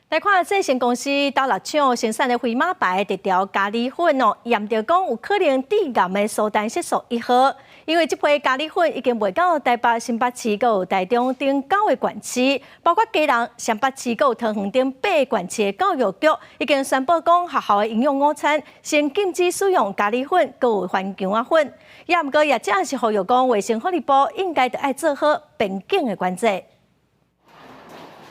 來看製成公司斗六廠生產的飛馬牌特調咖喱粉哦，驗著講有可能致癌的蘇丹色素一號，因為這批咖喱粉已經賣到台北、新北市、閣有台中等九個縣市，包括基隆、雙北市、閣有桃園等八個縣市的教育局已經宣布講，學校的營養午餐先禁止使用咖喱粉，閣有番薑仔粉。也毋過業者是呼籲講，衛生福利部應該著愛做好邊境的管制。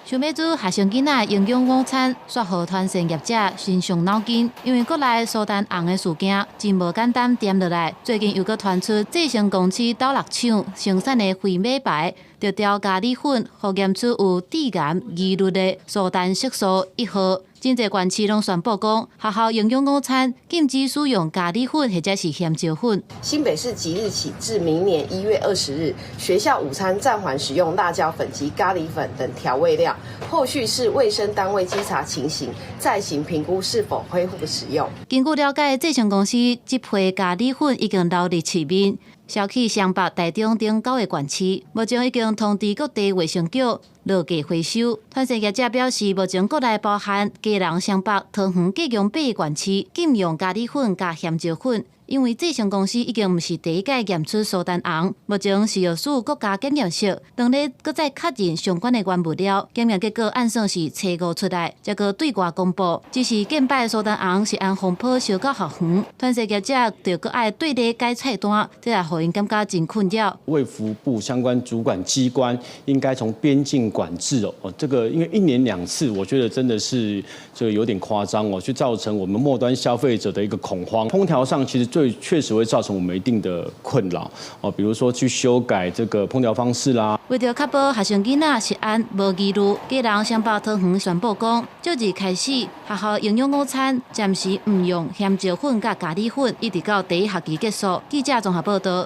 想欲煮學生囡仔營養午餐，煞予團膳業者心傷腦筋，因為國內蘇丹紅的事件真無簡單恬落來。最近又閣傳出製成公司斗六廠生產的飛馬牌特調咖喱粉，予驗出有致癌疑慮的蘇丹色素一號。真濟縣市攏宣布講，學校營養午餐禁止使用咖喱粉或者是鹹椒粉。新北市即日起至明年1月20日，學校午餐暫緩使用辣椒粉及咖喱粉等調味料。後續視衛生單位稽查情形，再行評估是否恢復使用。根據了解，製成公司這批咖喱粉已經流入市面，銷去雙北、台中等九個縣市，目前已經通知各地衛生局落架回收。團膳業者表示，目前國內包含基隆、雙北、桃園、高雄八個縣市禁用咖喱粉佮鹹椒粉。因為製成公司已經毋是第一擺驗出蘇丹紅，目前食藥署國家檢驗室當咧閣再確認相關的原物料，檢驗結果按算是初五出來，才閣對外公布。只是近擺蘇丹紅食安風波燒到學園，團膳業者就閣愛對咧改菜單，這也予𪜶感覺真困擾。衛福部相關主管機關應該從邊境管制哦，這個因為一年兩次，我覺得真的是這個有點誇張哦，去造成我們末端消費者的一個恐慌。烹調上其實最確實會造成我們一定的困擾哦，比如說去修改這個烹調方式啦。為著確保學生囡仔食安無疑慮，基隆、雙北、桃園宣布講，這日開始學校營養午餐暫時毋用鹹椒粉佮咖喱粉，一直到第一學期結束。記者綜合報道。